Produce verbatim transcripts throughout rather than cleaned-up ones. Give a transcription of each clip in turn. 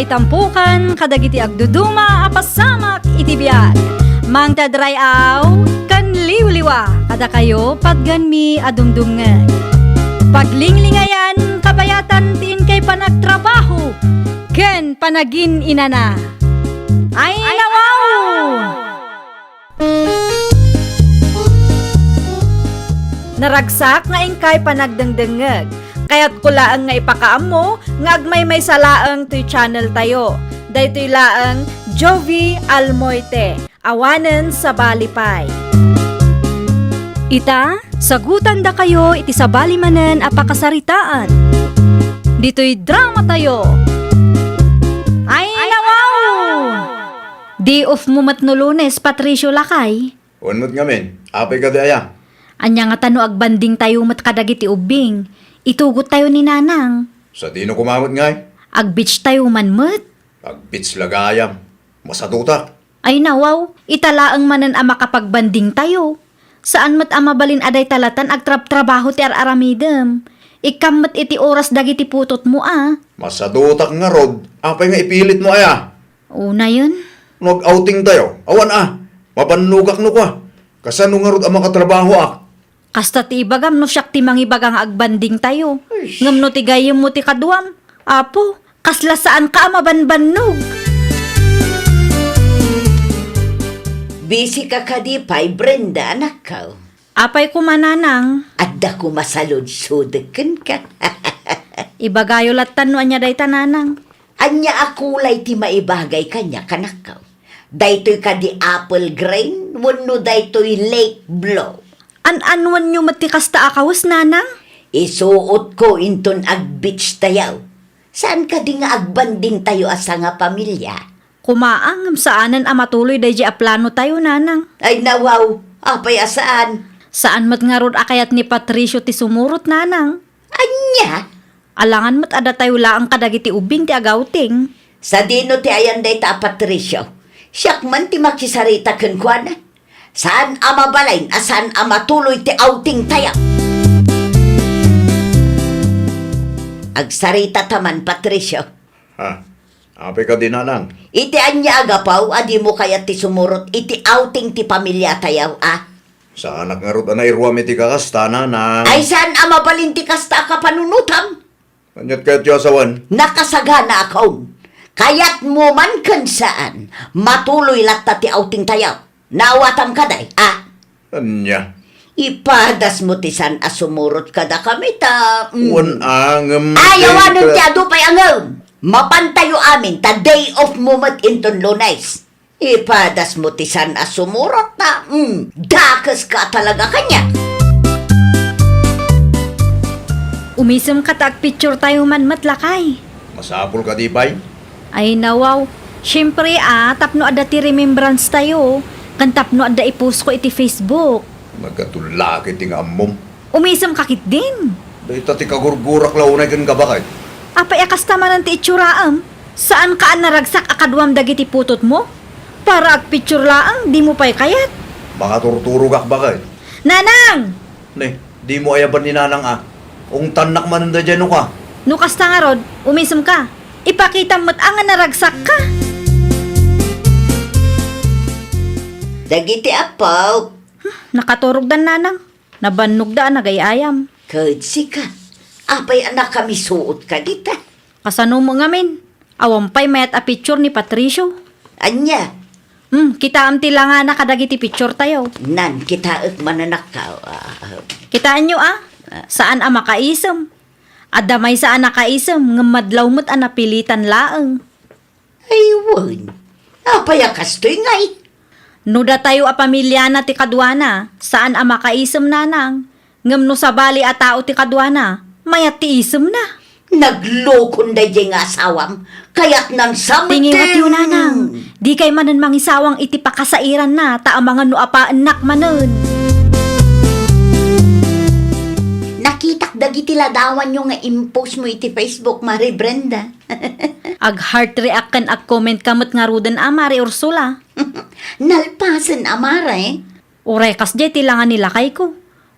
Itampukan kadagiti agduduma a pasamak iti biag. Mangted ray-aw ken liwliwa kadakayo patganmi a dumdumngeg. Paglinglingayan kabayatan ti inkay panagtrabaho ken panagin-inana. Ay, nawaw! Naragsak nga inkay panagdengdengngeg. Kayatko laeng nga ipakaammo nga agmaymaysa laeng toy channel tayo. Daytoy laeng Jovie Almoite, awanen sabali pay. Ita, sagutandakayo iti sabali manen a pakasaritaan. Ditoy drama tayo. Ay, nawaw! Day off mo met no Lunes, Patricio, lakay? Wen met ngamin, apay kadi aya? Ania ngata no agbanding tayo met kadagiti ubbing? Itugot tayo ni Nanang. Sadino koma met ngay? Ag-beach tayo man met. Ag-beach la gayam. Masadutak. Ay nawaw, ita laeng manen a makapagbanding tayo. Saan met a mabalin a dayta latan agtrabtrabaho ti ar-aramidem. Ikkam met iti oras dagiti putotmo a. Masadutak ngarud, apay nga ipilit mo aya? Unayen. No ag-outing tayo, awan a. Mabannogak no kua. Kasano ngarud a makatrabahoak? Kasta ti ibagam no siak ti mangibaga nga agbanding tayo. Ay. Ngem no ti gayyemmo ti kaduam, Apo, kasla saanka a mabanbannog. Busy ka kadi pay, Brenda, anakko? Apay koma, Nanang? Adda koma saludsodek kenka. Ibagayo lattan no ania dayta, Nanang. Ania a kulay ti maibagay kaniak, anakko? Daytoy kadi apple green wenno daytoy lake blue? An-anuenyo met ti kasta a kawes, Nanang? Isuotko inton ag-beach tayo. Saan kadi nga agbanding tayo a sangapamilia? Koma a, ngem saanen a matuloy daydiay a plano tayo, Nanang. Ay, nawaw, apay a saan? Saan met ngarud a kayat ni Patricio ti sumurot, Nanang. Ania? Alangan met a datayo laeng kadagiti ubbing ti ag-outing. Sadino ti ayan dayta a Patricio? Siak man ti makisarita kenkuana. Saan a mabalin a saan a matuloy ti outing tayo. Agsarita ta man, Patricio. Ha? Apay kadi, Nanang? Iti ania a gapu a dimo kayat ti sumurot iti outing ti pamilia tayo, a? Saanak ngarud a nairuam iti kakasta, Nanang. Ay, saan a mabalin ti kasta a kapanunotam? Aniat kayatyo a sawen? Nakasaganaakon. Kayatmo man ken saan, matuloy latta ti outing tayo. Naawatam kadi, a? Ania? Ipadasmo ti saan a sumurot kadakami ta, mm. Wen a, ngem. Ay, awanen ti adu pay a ngem. Mapantayo amin ta day off mo met inton Lunes. Ipadasmo ti saan a sumurot ta, mm, dakeska talaga kaniak. Umisemka ta agpicture tayo man met, lakay. Masapul kadi pay? Ay, nawaw. Siempre, a, tapno adda ti remembrance tayo, ken tapno adda i-post ko iti Facebook. Nagkatullak iti nga ammom. Umisemka ketdin. Dayta ti kagurgurak la unay kenka, baket. Apay a kasta manen ti itsuraem? Saanka a naragsak a kaduam dagiti putotmo? Para agpicture laeng, dimo pay kayat. Makaturturogak, baket. Nanang! Ne, dimo ayaban ni Nanang a. Ungtannak manen daydiay no kua. No kasta ngarud, umisemka. Ipakitam met a nga naragsakka. Dagiti apo. Hmm, nakaturogdan, Nanang. Nabannogda a nagay-ayam. Ket sika, apay a nakamisuot kadita? Kasano mo ngamin? Awan pay mayat a picture ni Patricio. Ania? Hmm, kitaem ti langana kadagiti picture tayo. Nan, kitaek manenakkaw. Ah, ah. Kitaenyo, a? Ah. Saan a makaisem. Adda maysa a nakaisem, ngem madlaw met a napilitan laeng. Ay, wen. Apay a kastoy ngay? No datayo a pamiliana ti kaduana, saan a makaisem, Nanang. Ngem no sabali a tao ti kaduana, mayat ti isemna. Naglokon daydiay nga asawam, kayatnan sa metten. Tingiwatyo, Nanang. Dikay manen mangisawang iti pakasairanna, ta amangan no apaennak manen. Nakitak dagiti ladawanyo nga impost mo iti Facebook, Mare Brenda. Ag-heart react ken ag-comment ka met ngaruden a, Mare Ursula. Nalpasen a, Mare. Uray kasdiay ti langa ni lakayko.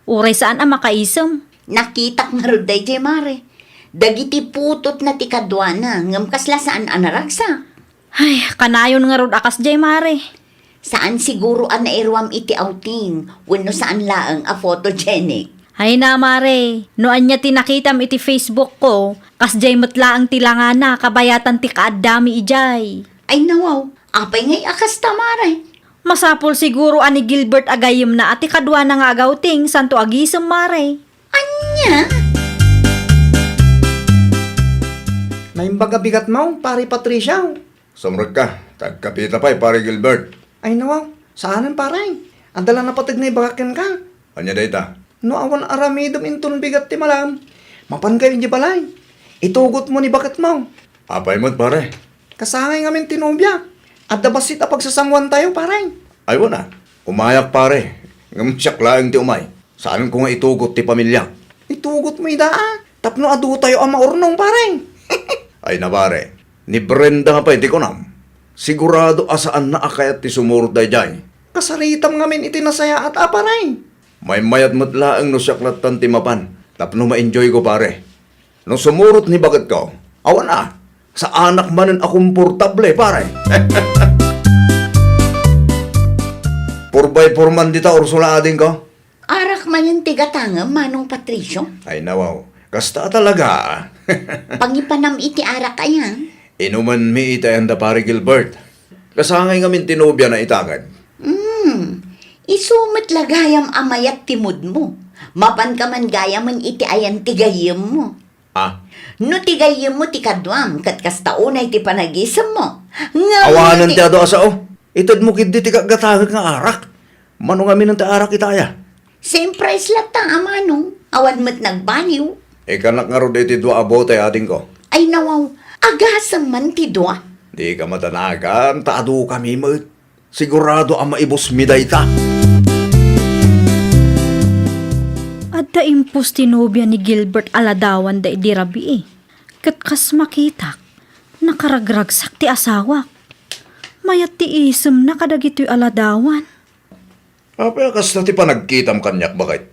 Uray saan a makaisem. Nakitak ngarud daydiay, Mare. Dagiti putotna ti kaduana, ngem kasla saan a naragsak. Ay, kanayon ngarud a kasdiay, Mare. Saan siguro a nairuam iti outing, wenno saan laeng a photogenic. Ay na, Mare, no ania ti nakitam iti Facebook ko, kasdiay met laeng ti langana, kabayatan ti kaaddami idiay. Ay nawaw, apay ngay a kasta, Mare? Masapul siguro a ni Gilbert a gayyemna a ti kaduana nga agawting, santo agisem, Mare. Ania? Naimbag a bigatmo, Pare Patricio. Sumrekka, ta agkapita pay, Pare Gilbert. Ay nawaw, saanen, Pare. Adda la napateg nga ibagak kenka. Ania dayta? No awan aramidem inton bigat ti malam, mapankayo idiay balay. Itugotmo ni baketmo. Apay met, Pare? Kasangay ngamin ti nobia. Adda bassit a pagsasanguantayo, Pare. Ay, wen a. Umayak, Pare. Ngem siak laeng ti umay. Saanko nga itugot ti pamiliak. Itugotmo ida, a. Tapno aduayo a maurnong, Pare. Ay na, Pare. Ni Brenda nga pay ti kunam. Sigurado a saanna a kayat ti sumurot daydiay. Kasaritam ngamin iti nasayaat a, Pare. Maymayat met laeng no siak lattan ti mapan. Tapno ma-enjoyko, Pare. No sumurot ni baketko, awan a, saanak manen a komportable, Pare. Four by four man dita, Ursula, adingko. Arak manen ti gatangem, Manong Patricio? Ay, nawaw. Kasta talaga. Pangipanam iti arak aya? Inumenmi iti ayan da Pare Gilbert. Kasangay ngamin ti nobiana ita ket. Hmm. Isu met la gayam a mayat ti moodmo. Mapanka man gayamen iti ayan ti gayyemmo. Ah. No ti gayyemmo ti kaduam, ket kasta unay ti panagisemmo. Ngem awanen ti adu a sao. Itedmo ketdi ti gatgatangek nga arak. Mano ngamin ti arak ita aya? Same price latta a manong, awan met nagbaliw. Ikkanak ngarud iti dua a bote, adingko. Ay nawaw, agasem man ti dua. Dika madanagan, ta adukami met. Sigurado a maibusmi dayta. Adda impus ti nobia ni Gilbert a ladawan da idi rabii. Ket kas makitak, nakaragragsak ti asawak. Mayat ti isemna kadagitoy a ladawan. Apay a kasta ti panagkitam kaniak, baket?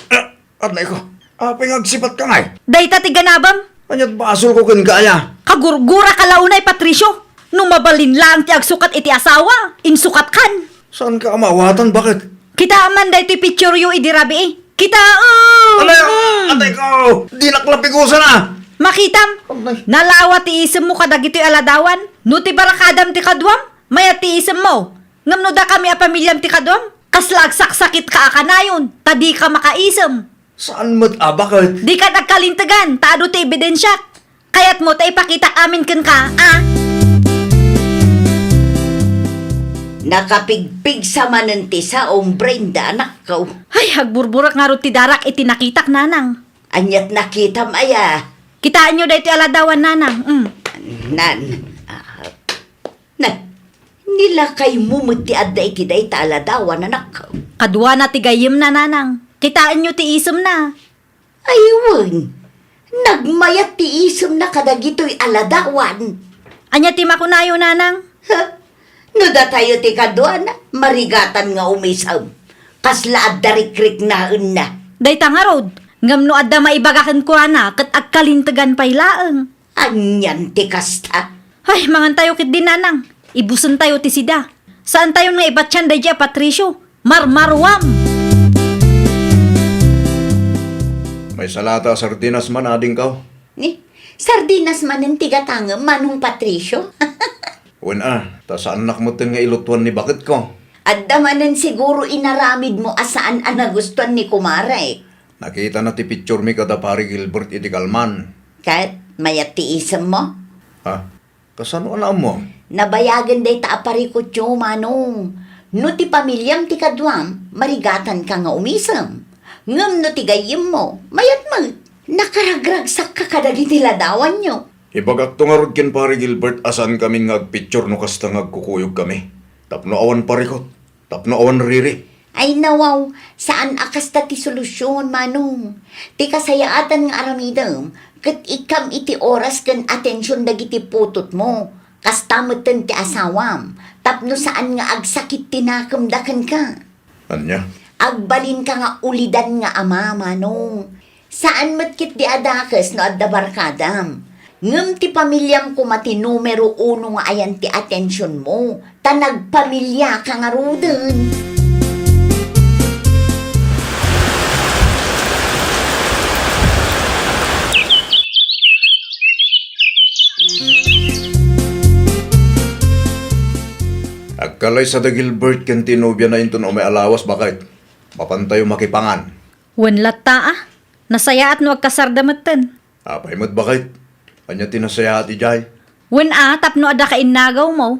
Ah, adnay ko. Apay nga agsipatka ngay? Dayta ti ganabem. Ania't basolko kenka aya? Kagurguraka la unay, Patricio. No mabalin laeng ti agsukat iti asawa, insukatkan. Saanka a maawatan, baket? Kitaem man daytoy pictureyo idi rabii. Kitaem! Anay, mm. Atay ko! Dinak la pigusana! Makitam, anay. Nalawa ti isemmo kadagitoy a ladawan. No ti barakadam ti kaduam, mayat ti isemmo. Ngem no dakami a pamiliam ti kaduam, kasla agsaksakitka a kanayon, ta dika makaisem. Saan met a baket? Dika agkalintegan, ta adu ti ebidensiak. Kayatmo ta ipakitak amin kenka, a? Nakapigpigsa manen ti saom, Brenda, anakko. Ay, agburburak ngarud ti darak iti nakitak, nanang. Ania't nakitam aya? Kitaenyo daytoy a ladawan, nanang. Mm. Nan, ah, Na, ni lakaymo met ti adda iti dayta a ladawan, anakko. Kaduana ti gayyemna, nanang. Kitaenyo ti isemna. Ay, wen. Nagmayat ti isemna kadagitoy a ladawan. Ania ti makunayo, nanang? Ha? No datayo ti kaduana, marigatan nga umisem. Kasla adda rikriknaenna. Dayta ngarud, ngem no adda maibaga kenkuana, ket agkalintegan pay laeng. Anian ti kasta? Ay, mangantayo ketdi, nanang. Ibusentayo ti sida. Saantayon nga ibatian daydiay a Patricio. Marmaruam! Maysa la ta sardinas man, adingko. Ni, sardinas manen ti gatangem, Manong Patricio? Wen a, ta saannak metten nga ilutuan ni baketko. Adda manen siguro inaramidmo a saan a nagustuan ni kumarek. Nakitana ti picturemi kada Pari Gilbert iti kalman. Ket mayat ti isemmo? Ha? Kasano a naammom? Nabayagen dayta a parikutyo, Manong. No ti pamiliam ti kaduam, marigatanka nga umisem. Ngem no ti gayyemmo, mayat met. Nakaragragsakka kadagiti ladawanyo. Ibagakto ngarud ken Pari Gilbert a saankamin nga agpicture no kasta nga agkukuyogkami. Tapno awan parikut. Tapno awan riri. Ay, nawaw, saan a kasta ti solusion, Manong. Ti kasayaatan nga aramidem, ket ikkam iti oras ken atension dagiti putotmo. Kasta metten ti asawam, tapno saan nga agsakit ti nakemda kenka. Ania? Agbalinka nga ulidan nga ama, Manong. Saan met ketdi a dakes no adda barkadam. Ngem ti pamiliam koma ti numero uno nga ayan ti atensionmo, ta nagpamiliaka ngaruden. Agkalaysa da Gilbert ken ti nobiana inton umay a lawas, baket. Mapantayo makipangan. Wen latta a, nasayaat no agkasarda metten. Apay met, baket? Ania ti nasayaat idiay? Wen a, tapno adda kainnagawmo.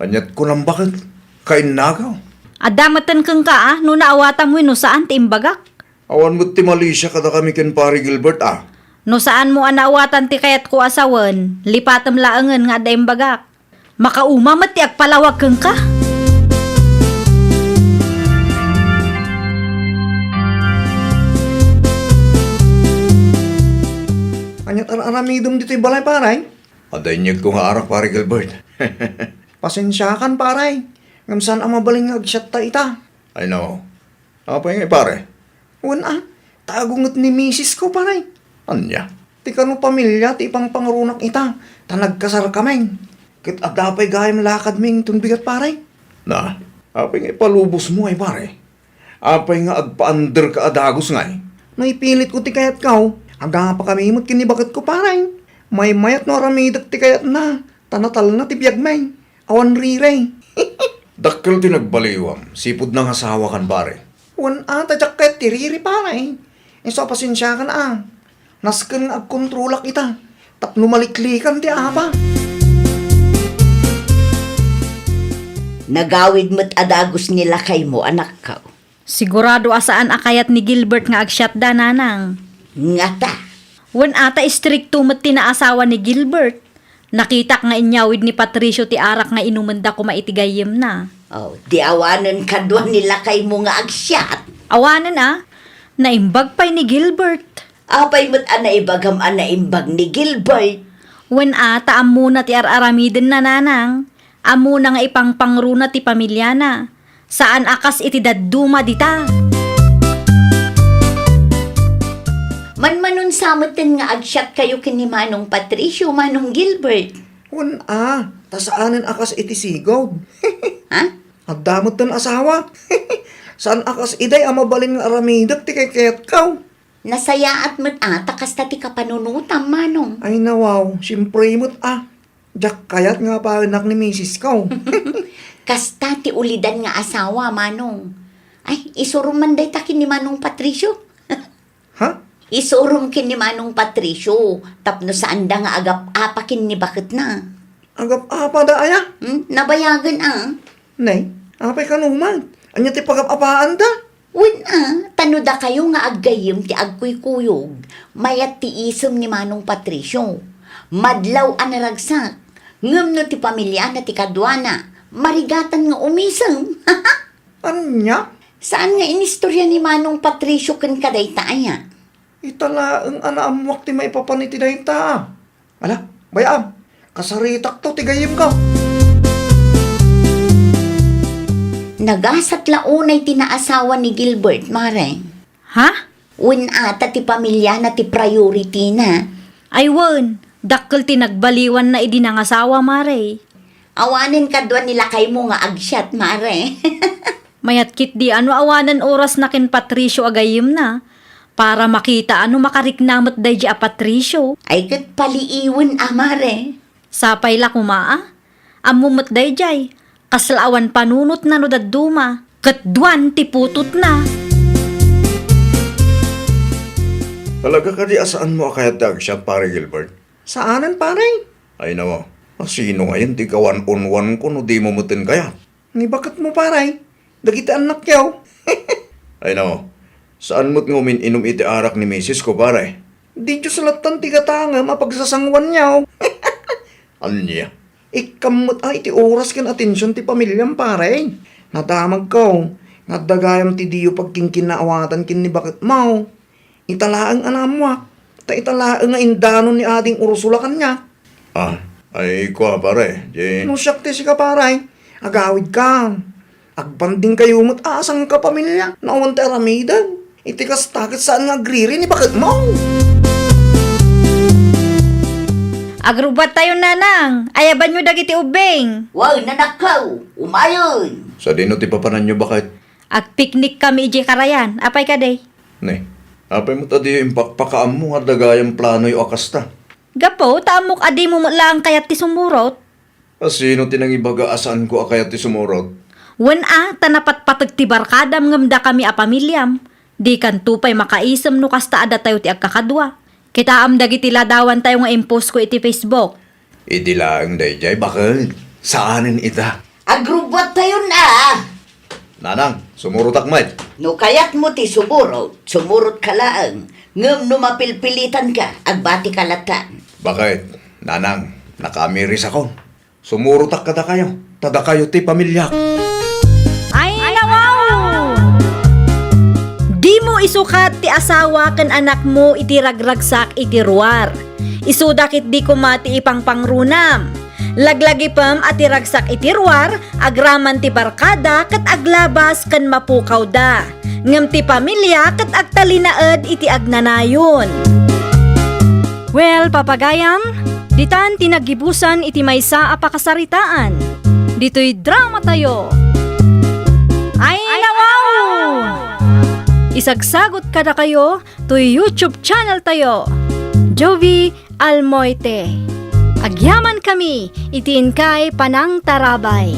Aniat kunam, baket? Kainnagaw? Adda metten kenka a, no naawatan wenno saan ti imbagak. Awan met ti malisia kadakami ken Pare Gilbert a. No saanmo a naawatan ti kayatko a sawen, lipatem laengen nga adda imbagak. Makauma met ti agpalawag kenka. Aniat ar-aramidem ditoy balay, pare? Adda inyegko nga arak, Pare Gilbert. Pasensiakan, pare. Ngem saan a mabalin nga agsiatta ita. Ay, no. Apay ngay, pare? Wen a, ta agunget ni misisko, pare. Ania? Ti kano pamilia ti ipangpangrunak ita, ta nagkasarkami. Ket adda pay gayam lakadmi inton bigat, pare. Na, apay nga ipalubosmo ay, pare? Apay nga agpaanderka a dagus ngay? No ipilitko ti kayatko, agapakami met ken ni baketko, pare. Maymayat no aramidek ti kayatna, ta natalna ti biagmi. Awan riri. Dakkel ti nagbaliwam, sipud nangasawakan, pare. Wen a, ta diak ket ti riri, pare. Isu a pasensiakan a. Nasken nga agkontrolak ita. Tapno maliklikan ti apa. Nagawid met a dagus ni lakaymo, anakko. Sigurado a saan a kayat ni Gilbert nga agsiatda, nanang. Ngata. Wen a, ta istrikto met ti naasawa ni Gilbert. Nakitak nga inyawid ni Patricio ti arak nga inumenda koma iti gayyemna. Oh, di awanen kadua ni lakaymo nga agsiat? Awanen a, naimbag pay ni Gilbert. Apay met a naibagam a naimbag ni Gilbert? Wen a, ta ammona ti ar-aramidenna, nanang. Ammona nga ipangpangruna ti pamiliana. Saan a kas iti dadduma dita. Manmanon sa metten nga agsiatkayo ken ni Manong Patricio, Manong Gilbert. Wen a, ta saanen a kas iti sigud. Ha? Adda metten asawa. Saan a kas idiay a mabalin nga aramidek ti kaykayatko. Nasayaat met a ta kasta ti kapanunotam, Manong. Ay, nawaw, siempre met a. Diak kayat nga apaenak ni misisko. Kasta ti ulidan nga asawa, Manong. Ay, isurom man dayta ken ni Manong Patricio. Ha? Isurom ken ni Manong Patricio, tapno saanda nga agap-apa ken ni baketna. Agap-apa da aya? Hmm? Nabayagen a. Nay, apay kano man? Ania ti pagap-apaanda? Wen a, ta no dakayo nga aggayyem ti agkuykuyog, mayat ti isem ni Manong Patricio. Madlaw a naragsak, ngem no ti pamiliana ti kaduana, marigatan nga umisem. Ania? Saan nga inistorya ni Manong Patricio kenka dayta aya? Ita laeng a naammoak ti maipapan iti dayta. Ala, bay-am, kasaritakto ti gayyemko. Nagasat la unay ti naasawa ni Gilbert, Mare. Ha? Wen a, ta ti pamiliana ti priority-na. Ay wen, dakkel ti nagbaliwanna idi nangasawa, Mare. Awanen kadua ni lakaymo nga agsiat, Mare. Mayat ketdi a no awanen orasna ken Patricio a gayyemna, para makita a no makarikna met daydiay a Patricio. Ay ket paliiwen a, Mare. Sapay la koma a. Ammom met daydiay, kasla awan panunotna no dadduma, ket duan ti putotna. Talaga kadi a saanmo a kayat ti agsiat, Pare Gilbert? Saanen, pare. Ay, nawa. A, sino ngayen ti kawan-unwanko no dimo metten kayat? Ni baketmo, pare. Dagiti annakyo. Ay, nawa. Saan met nga umin-inum iti arak ni misisko, pare? Di Dios lattan ti gatangem a pagsasangoanyo. Ania? Ikkam met a iti oras ken atension ti pamiliam, pare. Nadamagko nga adda gayam ti diyo pagkinkinnaawatan ken ni baketmo. Ita laeng a naammoak, ta ita laeng nga indanon ni Ading Ursula kaniak. Ah, ay kua, pare, di. No siak ti sika, pare, agawidka. Agbandingkayo met a sangkapamilia no awan ti aramiden. Iti kasta, ket saan nga agriri ni baketmo? Agrubbuattayon, nanang. Ayabanyo dagiti ubbing. Wen, anakko, umayen. Sadino ti papananyo, baket? Agpiknikkami idiay karayan. Apay kadi? Ne, apay met a diyo impakpakaammo nga adda gayam planoyo a kasta? Gapu ta ammok a dimo met laeng kayat ti sumurot. A sino ti nangibaga a saanko a kayat ti sumurot? Wen a, ta napatpateg ti barkadam ngem dakami a pamiliam. Dikanto pay makaisem no kasta a datayo ti agkakadua. Kitaem dagiti ladawantayo nga impost ko iti Facebook. Idi laeng daydiay, baket. Saanen ita. Agrubbuattayon a! Nanang, sumurotak met. No kayatmo ti sumurot, sumurotka laeng. Ngem no mapilpilitanka, agbatika latan. Baket, nanang, nakaamirisakon. Sumurotak kadakayo, ta dakayo ti pamiliak. Ay, nawaw! Dimo isukat ti asawa ken anakmo iti ragragsak iti ruar. Isuda ketdi koma ti ipangpangrunam. Laglagipem a ti ragsak iti ruar, agraman ti barkada ket aglabas ken mapukawda. Ngem ti pamilia ket agtalinaed iti agnanayon. Well, papagayam, ditan ti naggibusan iti maysa a pakasaritaan. Ditoy dramatayo. Ay, nawaw! Isagsagot kadakayo toy YouTube channel tayo, Jovie Almoite. Agyamankami iti inkay panangtarabay.